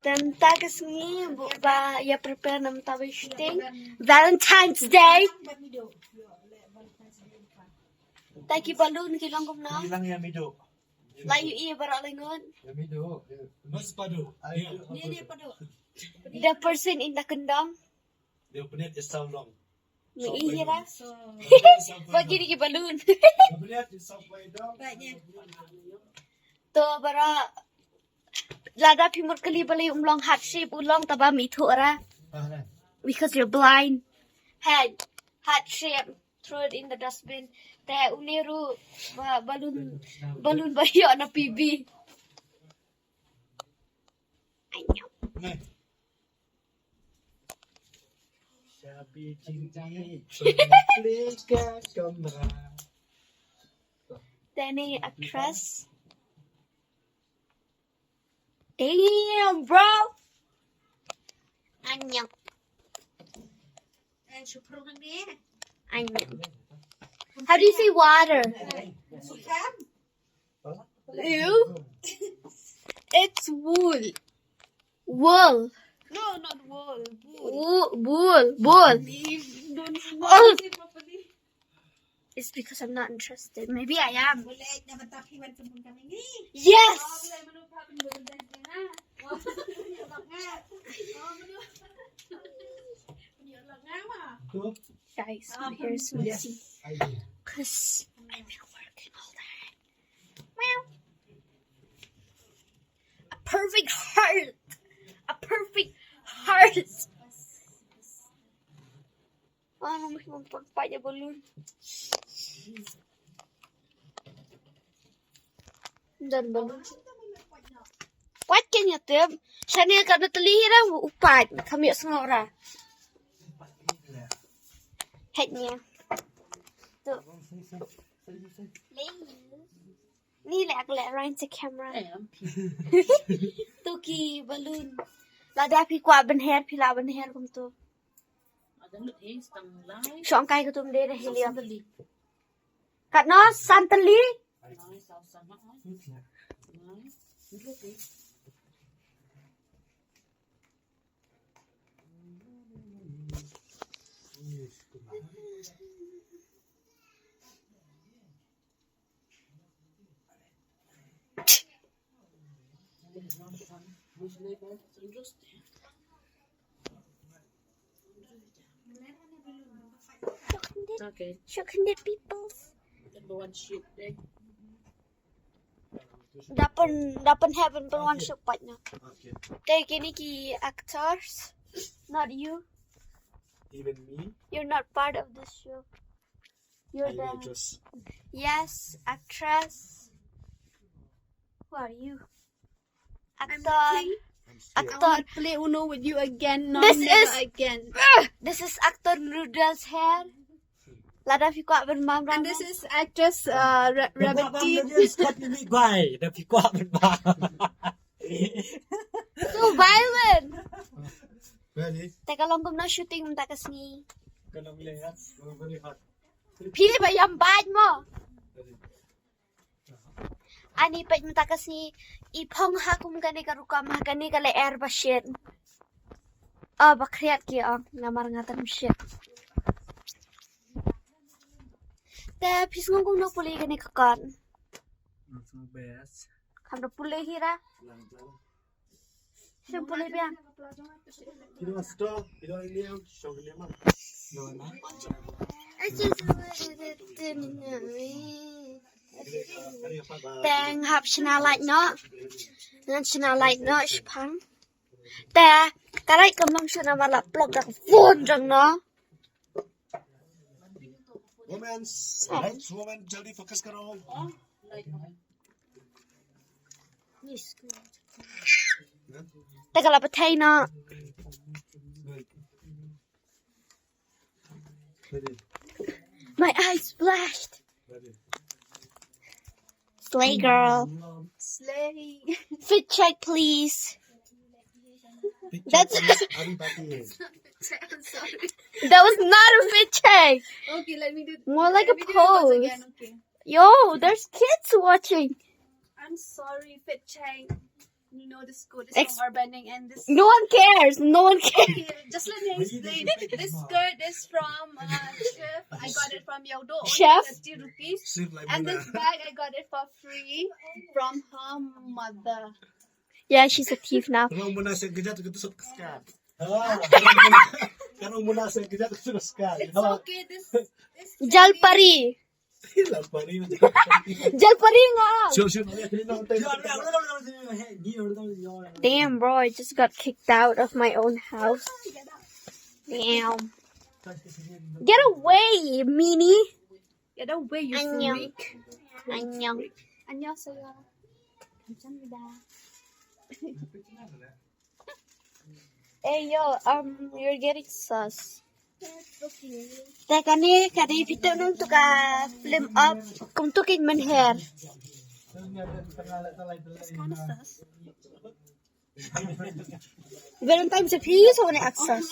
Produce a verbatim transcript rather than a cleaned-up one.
Te mynta ka sngi ba ïa prepare na mynta ba shooting Valentine's Day. Te ki balloon ki long kumno? Lang ïa mido. La ïohi baroh lyngngoh. Ïa mido. Mas pado. Ni ni pado. The person in the kondom. Dia penet dia saw long. Ni ira. Bagi ni ki balloon. Penet dia saw pai dong. To baroh. Lada phi mut kali balei um long heart shape, u long taba mi thu ra. Because you're blind. Head, heart shape. Throw it in the dustbin. Te une ruh ba balloon, balloon ba ïoh na P B. Ai nyo. Shabi jing jang. Plika kamra. Te ni actress. Damn, bro. Annyeong. Annyeong. How do you say water? Ew. It's wool. Wool. No, not wool. Wool. Wool. Wool. Wool. Don't, oh, say properly. It's because I'm not interested. Maybe I am. Yes. Guys, my hair is messy. Because I've been working all day. Meow. A perfect heart. A perfect heart. Ah, ngam ngam pat pat ïa balloon. Don balloon. Pat kan ïa tip. Shane ka na teli ra u pat. Kam ïa sngew ra. Hej nia. Tu. Ni le ak le rain sa camera. Tu ki balloon. Lada phi kwah ban her phi lah ban her kumtu. Shong kai ka tum de da helium. Katno santali. Okay. Show can the people. Number one shoot, eh? Dapat dapat heaven pun one shoot pat na. Okay. Te kini ki actors, not you. Even me? You're not part of this show. You're the actress. Yes, actress. Who are you? Actor. Actor. I won't play Uno with you again. No, this never is again. This is actor Noodles hair. Lada phi kwah ban bam. And this is actress uh, Ra- Rabbit Teeth. This is what you mean by the phi kwah ban bam. So violent. Ready? Te ka long kumno shooting mynta ka sngi. Ka long le ha, ka long very hot. Phi ba ïam bad mo. Ready? Ani peit mynta ka sngi i phong ha kum kane ka rukom ha kane ka lyer ba shit. O ba khriat ki ong namar nga tam shit. Te phi sngew kumno pule kane ka kot. Not so bad. Kam da pule hi ra. Shim pule biang. Teng hap shna light no. Ngan shna light no shipang. Te ka light kam long shna ma la plop da ka phone jong no. Women, lights, women, jaldi focus karo. Te ka la pathai no. My eyes flashed. Slay girl. Slay. Fit check, please. That's that was not a fit check. Okay, let me do. More like a pose. Yo, there's kids watching. I'm sorry, fit check. You know this coat is Ex- from Urban Ink and this. No one cares. No one cares. Okay, just let me explain. This skirt is from uh, Chef. I got it from Yaudo. Only Chef? Thirty rupees. And this bag I got it for free from her mother. Yeah, she's a thief now. Orang munasib kejat tu tu sub kesat. Orang munasib kejat tu sub kesat. It's okay. This, this Jalpari. Jalpari. Jalpari nga. Sure, sure. Damn, bro, I just got kicked out of my own house. Damn. Get away, Mini. Get away, you freak. 안녕. 안녕하세요. 감사합니다. Hey yo, um, you're getting sus. Te kane ka dei phi tip nang tu ka film up kum tu kin men her. It's kind of sus. Valentine's phi so ne access.